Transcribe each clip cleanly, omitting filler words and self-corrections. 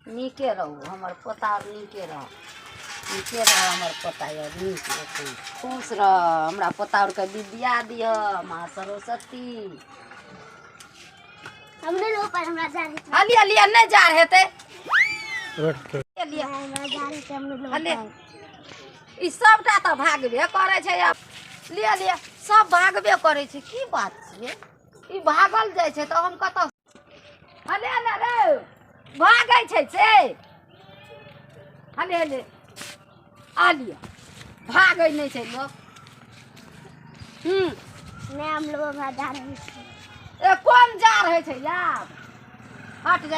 नीके रहू हमर पोता आर, नीके रह, नीके रह हमर पोता आर, नीक रहतै। खुश रह हमरा पोता आरके, विद्या दिह माँ सरस्वती। हम नहीं लो पर हमरा जा रही। हलिया लिया, नहि जा हेतै लिया। हमरा जा रही, हम नहीं लो। हले, ई सबटा तऽ भागबे करै छै आब। लिअ लिअ, सब भागबे करै छै। की बात छियै? ई भागल जाइ छै तऽ हम कतऽ? हले हले रे, भागै छै से। हले हले, आ लिअ, भागै नहि छै लोक। नहीं, हम लोग हमरा जा रही छी। ए, कोन जा रहै छै यार? हट जा।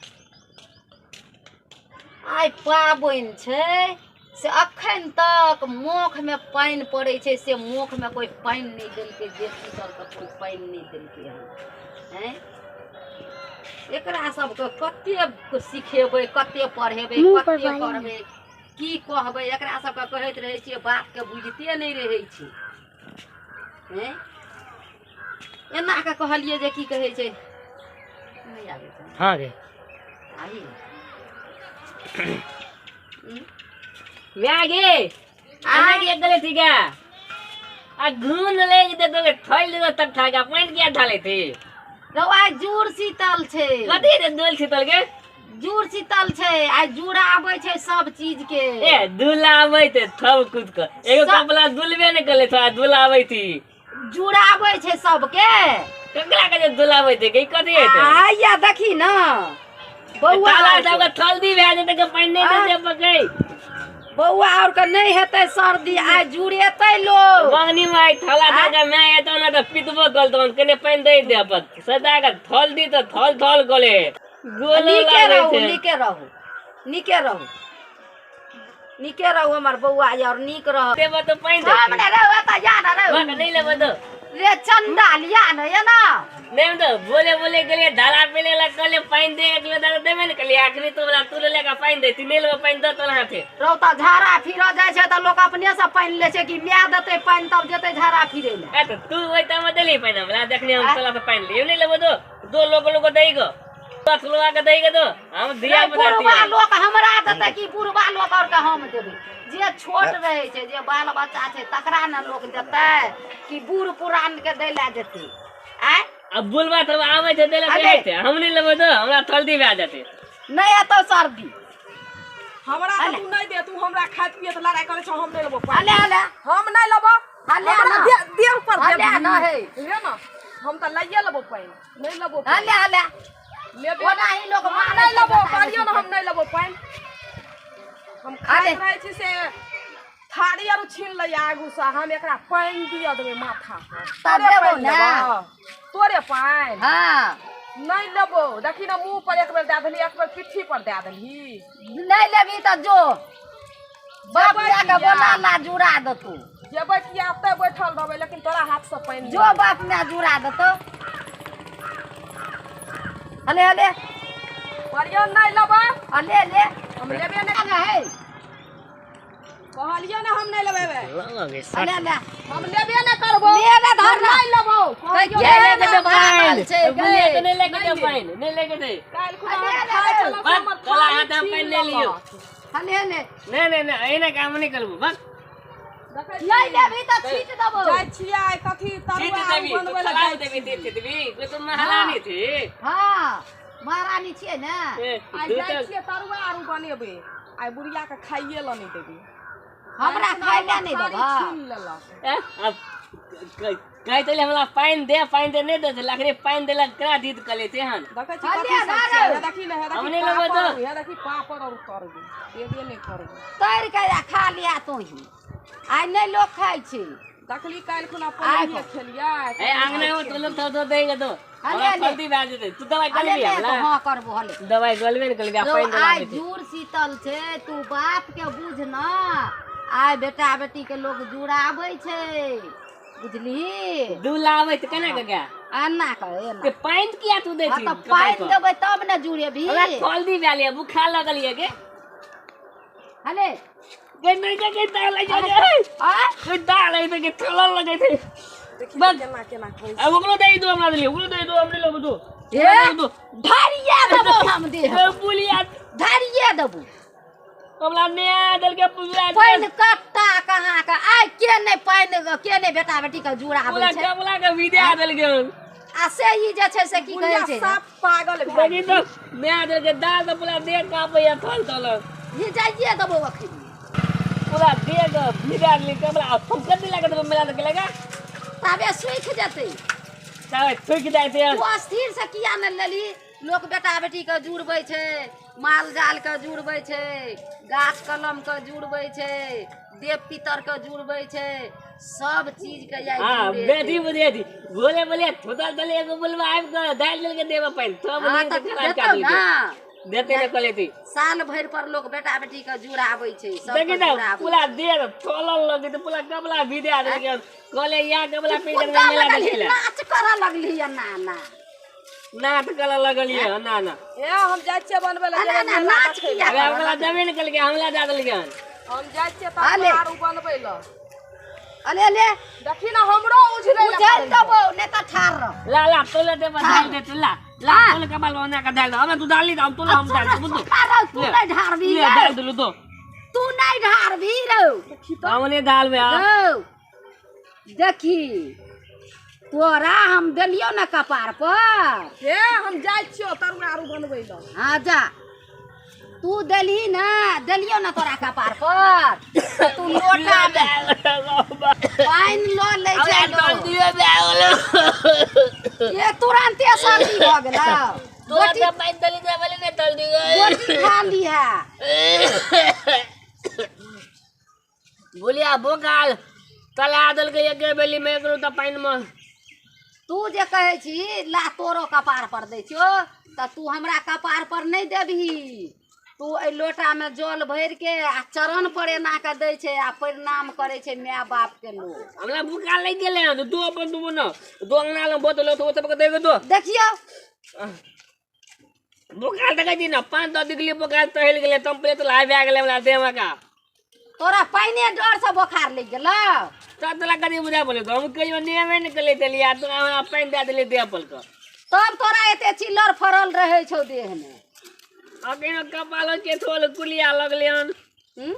आइ पाबनि छै से अखन तक मोखमे पानि पड़ै छै, से मोखमे कोइ पानि नहि देलकै। जे शीतलके कोइ पानि नहि देलकै हन। आँय, एकरा सबके कते सिखेबै, कते पढ़ेबै, मुँह पर कते पानि। करबै, की कहबै एकरा सबके? कहैत रहै छियै, बातके बुझिते नहि रहै छै। आँय, एना कऽ कहलियै जे की कहै छै, नहि आबै छै। हाँ गे। आई। मैं गे आना के गले थी क्या आ घून ले के दे तो थैल दे तक था क्या पानी क्या ढाले थी? रौ, आइ जूड़ शीतल छै। कथी रे दोल शीतल के? जूड़ शीतल छै, आइ जूड़ा आबै छै सब चीज के। ए, दूल्हा आबै थे थब कूद के एगो कपड़ा दुलबे ने कले था, दूल्हा आबै थी। जुड़ाबै छै सबके। ककरा के जे दुलाबै थे के कथी हेतै? आइया देखी न बौआ। ताला आर के। सबके थल्दी भए जेतै के पानि नहि दे पकै। बौआ और के नहि हेतै सर्दी, आइ जुड़ेतै लोग। मंगनी में आई थला था के मैं एतो ना त पितबो कल तहन कने पानि दे दे अपन सदा के थल दी त थल थल गले गोलो नीके लागै रहू छै। नीके रहू, नीके रहू, नीके रहू हमर बौआ और नीक रह। देबो तो पानि दे। हम ने रे, एतऽ जा ने रे। बाक नहीं लेबो तो। रे चंदा लिया ने एना। नहीं तो बोले बोले के लिए धारा पीले ला कहले पानि दे एक दादा देबे ने कहले आखिरी तो वाला तू ले का पानि दे, तू नहीं लेबो पानि दे तोरा हाथे। रौ, तऽ झाड़ा फिरऽ जाइ छै तऽ लोक अपने से पानि लै छै कि माय देतै पानि तब जेतै झाड़ा फिरै लए? ए, तो तू ओइ टाइम में देली पानि हमरा देखने हम तोला से पानि लियो नहीं लेबो तो दो लोग लोग देई गो दस लोग के देई गो तो हम दिया रे, बना बुढ़बा दिया। लोक हमरा देतै कि बुढ़बा लोक और के हम देबै? जे छोट रहै छै, जे बाल बच्चा छै, तकरा ने लोक देतै कि बूढ़ पुरान के दै लए जेतै? आँय। अब बुलबा सब आबै छै देले। अरे। छै हम नहीं लेबो तो हमरा थल्दी भए जेतै। नहि एतौ सर्दी। हमरा तऽ तू नहि दे, तू हमरा खाइत पियत लड़ाइ करै छौ। हम नहि लेबो पानि। हले हले। हम नहि लेबो। हले हमरा ना। देह पर हले देबही। ना हे। ले ना, हम तऽ लइए लेबो पानि, नहि लेबो पानि। हले हले। लेबे। ओना ही लोक हम मारै नहि छै लेबो। बेटा कहलियौ ने, बेटीके। हम नहि लेबो पानि। हम अरे। खाइत रहै छी से थारी आर छीन लैया आगूसँ। हम एकरा पानि दिअ देबै माथा पर? तब तोरे देबौ पानि ने। लेबौ? तोरे पानि हँ। नहि लेबो। देखी ने, मुँह पर एक बेर दए देलही, एक बेर पिट्ठी पर दए देलही। नहि लेबही तऽ जो बाप जेबै जाके किया? बोला ला, जुड़ा देतौ। जेबै किया? ओतै बैठल रहबै, लेकिन तोरा हाथसँ पानि जो बाप माय जुड़ा देतौ। हले हले। कहलियौ नहि लेबै। हले ले। हम लेबे नहि। ने हे। कहलियौ ने, हम नहि लेबै। लगे। हले ले। हम लेबे नहि करबो। ले ले, धर हम ना। नहि लेबो। कहलियौ के नहि ने लेबै। भागल छै बुलिया गे? के नहीं लेके दे पानि, नहीं लेके दे। काल्हि खुना अरे, हम अरे, खाइ अरे। छलहुँ से बस, हमर तोरा थारी हाथमे छीन पानि नहि लियौ। लेलक। हले ले। नहीं नहीं नहीं, एना काम नहीं करबो बस। देखै छी? नहि लेबही तऽ छीट देबौ। जाइ छियै आइ कथी छीट तरुआ देबी तू? बनबै लए थला जाइ देबी छियै। दे देबी कोई तो महारानी थी। हँ, महारानी छियै ने। ए, आइ दू जाइ तऽ छियै, तरुआ आरू बनेबै। आइ बुढ़िया के खाइए लए नहि देबै। हमरा काल्हि खुना खाइ लए हमर नहि थारी देबह? छीन लेलक। ए, अब कहै छलै हमरा पानि दे, पानि दे, नहि दै छलै। अखने पानि देलक, केना जीत कऽ लेते हन? देखै छी हले कथी सब धर। छै? हे देखी ने, हे हम देखी नहि लेबै पापड़। तऽ। हे देखी पापड़ आरू तरुआ देबे नहि करबै। तैर के आ खा लिया तोही। आइ नहि लोक खाइ छै। देखली, काल्हि खुना आइ पनीर खेलियै। ए, आंगना में तो लोग तो देगा तो हले हमरा हले। सर्दी भए जेतै। तू दवाइ हले करबी ले हमरा? तऽ हँ, करबो, हले। दवाइ गलबे ने करबी आ रौ, पानि आइ देला छै। जूड़ शीतल छै, तू बात के बुझ न। आइ बेटा बेटी के लोक जुड़ाबै छै, बुझलिही? दूल्हा आबै तऽ केना के गया? एना कर, एना। ते पानि किया तू दै हँ छी? तऽ पानि देबै तब ने जुड़ेबही। हमरा सर्दी भए गेलै, बुखार लगल ये गे। हले। गे, नहि गे, गे, दाग लागि जाइ छै। आय। गे, दाग लागि छै गे, थलल लगै छै। देखी बस। केना केना होइ आ ओकरो दे दो हमरा देली ओकरो दे दो हमरे लोग दो हे दो ढारिये देबो हम देह ए, पुलिया ढारिये देबो हमरा नया दल के पुलिया पानि कट्टा कहाँ के आइ के नहि पानि के नहि बेटा बेटी के जुड़ाबै पूरा छै कमला के विदा दल के आ से ई जे छै से की कहै बुढ़िया छै साफ पागल भए बनी तो नया दल के दाल तो पूरा देह कांपैया थल थल ई जाइए देबो अखन पूरा देह के विदा दल कमला हम कते लागत मेला देखे लगा ताबे सुखि जेतै तब थुक जाते तू अस्थिर से किया नहि लेली लोक बेटा बेटी के जुड़बै छै माल जाल के जुड़बै छै गाछ कलम के जुड़बै छै देव पितर के जुड़बै छै सब चीज के जाइ हाँ जुड़ेतै। बेटी बुझे थी बोले बोले थोड़ा दले एगो बोलबा आबि के दाल दल के देबा पानि तो हाँ बोले तऽ खराब देतौ कर ना देते ने कहले थी साल भरि पर लोक बेटा बेटी के जुड़ाबै छै सबके देखी तो जुड़ाबै पूरा देह थोलल लगे तो पूरा कमला विदा दल के कहले या कमला पी के कुत्ता मेला लगलही, देखे नाच करऽ लगली ना ना नाच करऽ लगलिए ना ना ए हम जाइ छियै बनबै लए ना, ना, जेबै मेला नाच देखै लए। किया अबे हमरा जमीन कल के हमला दे देलकै हन हम जाइ छियै आले। तऽ आरू बनबै लए अले अले देखी ना हमरो उझलै लए उझल देबो नहि तऽ ठाढ़ रह ला ला तोले दे दाल दे तू ला ला तोले कबाल बना के दाल दे हमें तू डाली हम तोला हम डाल दे बुझू ठाढ़ रह, तू नहि ढारबी ले रौ। डाल देलू तो तू नहि ढारबी रौ हमने दाल में आ रौ देखी तोरा हम देलियौ ने कपार पर हे हम जाइ छियौ तरुआ आरू बनबै लए हाँ जा तू देलही ना देलियौ ना तोरा कपार पर तऽ तू लोटा मे पानि लऽ लै छै लोक। ये तुरन्ते सर्दी भऽ गेलौ तोरा गोटी तो पानी दली दे बोले ने तल दी गोटी खा लिहे बोलिया बोकाल तला दल के एक बेली में एकरो तो पानी में तू जे कहै छी ला तोरो कपार पर दै छियौ तऽ तू हमरा कपार पर नहि देबही तू एहि लोटामे जल भरि के आ चरण पर एना के दै छै आ प्रणाम करै छै माय बाप के लोक हमरा बोकाल लागि गेलै हन तू अपन तू न दो अंगना लग बोतल तो सब के दे दो देखियौ बोकाल देखै छी ना पाँच दस दिगली बोकाल तहल गेलै तम पे तो लाभ आ गेलै हमरा देह में का तोरा पानिए डर से बोखार लागि गेलौ तब तोरा कथी बुझा बोले तो हम कहियो नियमे ने कले देलियै तू हमरा पानि दए देलियै देह पर के तब तोरा एते चिल्लर फड़ल रहै छौ देह मे अखन कपालो के थोल कुलिया लगलै हन हूँ?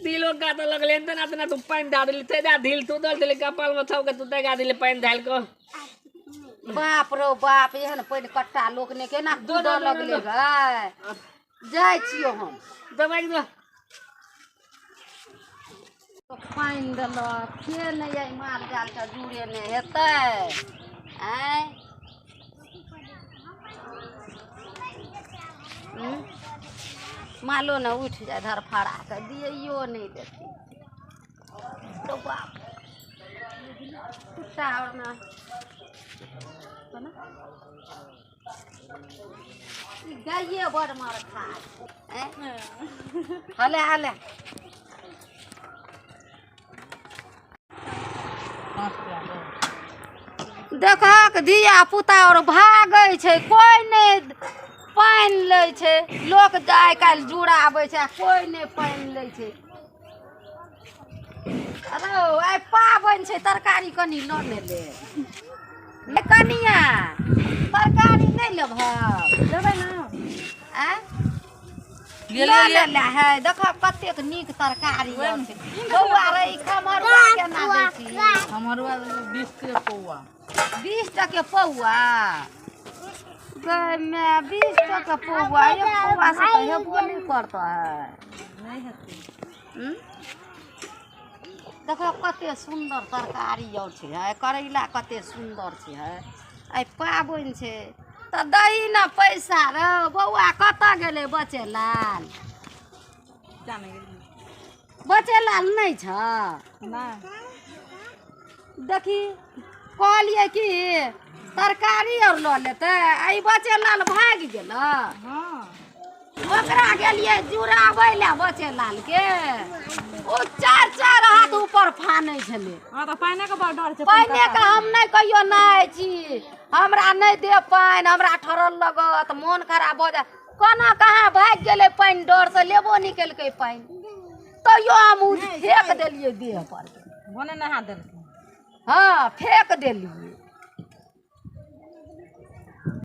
दिलो काटऽ लगलै हन तेना तेना तू पानि दए देली तेना ढील तू दल देली कपाल में थप के तू दगा देली पानि धालि कऽ बाप रौ बाप एहन पानि कट्टा लोक ने केना कूदऽ लगलै गै जाइ छियौ हम दबाइ दो पानि देलक के नहि एहि माल जालके जुड़े नहि हेतै आँय हूँ? मालो ने उठि जाय धरफड़ा कऽ दियैयो नहि देतै रौ बाप कुत्ता आओर ने ई गाइए बड़ मार खा आँय? हले हले देखहक धिया पुता और भागै छै कोइ नहि पानि लै छै लोक आइ काल्हि जुड़ाबै छै आ कोइ नहि पानि लै छै अरे आइ पाबनि छै तरकारी कनि लऽ ने ले ए कनिया तरकारी नहि लेबहक लेबै ना आँय लऽ ले ले है देखऽ कतेक नीक तरकारी आर छै बौआ रे ई खमरुआ केना दै छी हमरो 20 के पौआ 20 टके पौआ गै my 20 टके पौआ एक पौआ से तऽ हेबो नहि करतै नहीं हेतै हूँ? देखो कते सुन्दर तरकारी और छै है करैला कते सुन्दर छै है आइ पाबनि छै तऽ दही ने पैसा रौ बौआ कतऽ गेलै बचेलाल बचेलाल नहि छ नहीं देखी कहलियै कि तरकारी और लऽ लेतै आ ई बचेलाल भागि गेल हाँ ओकरा गेलियै जुड़ाबै लए बचेलाल के ओ चारि चारि हाथ ऊपर फानै छलै हाँ तो पानी के बड़ डर छै पानिए के हम नहि कहियो नहाय छी हमरा नहि दे पानि हमरा ठरल लगत मोन खराब भऽ जायत कोना कहाँ भागि गेलै पानि डर से लेबो नहि केलकै पानि तैयो हम ओ फेक देलियै देह पर बोने नहा देलकै हँ, फेक देलियै।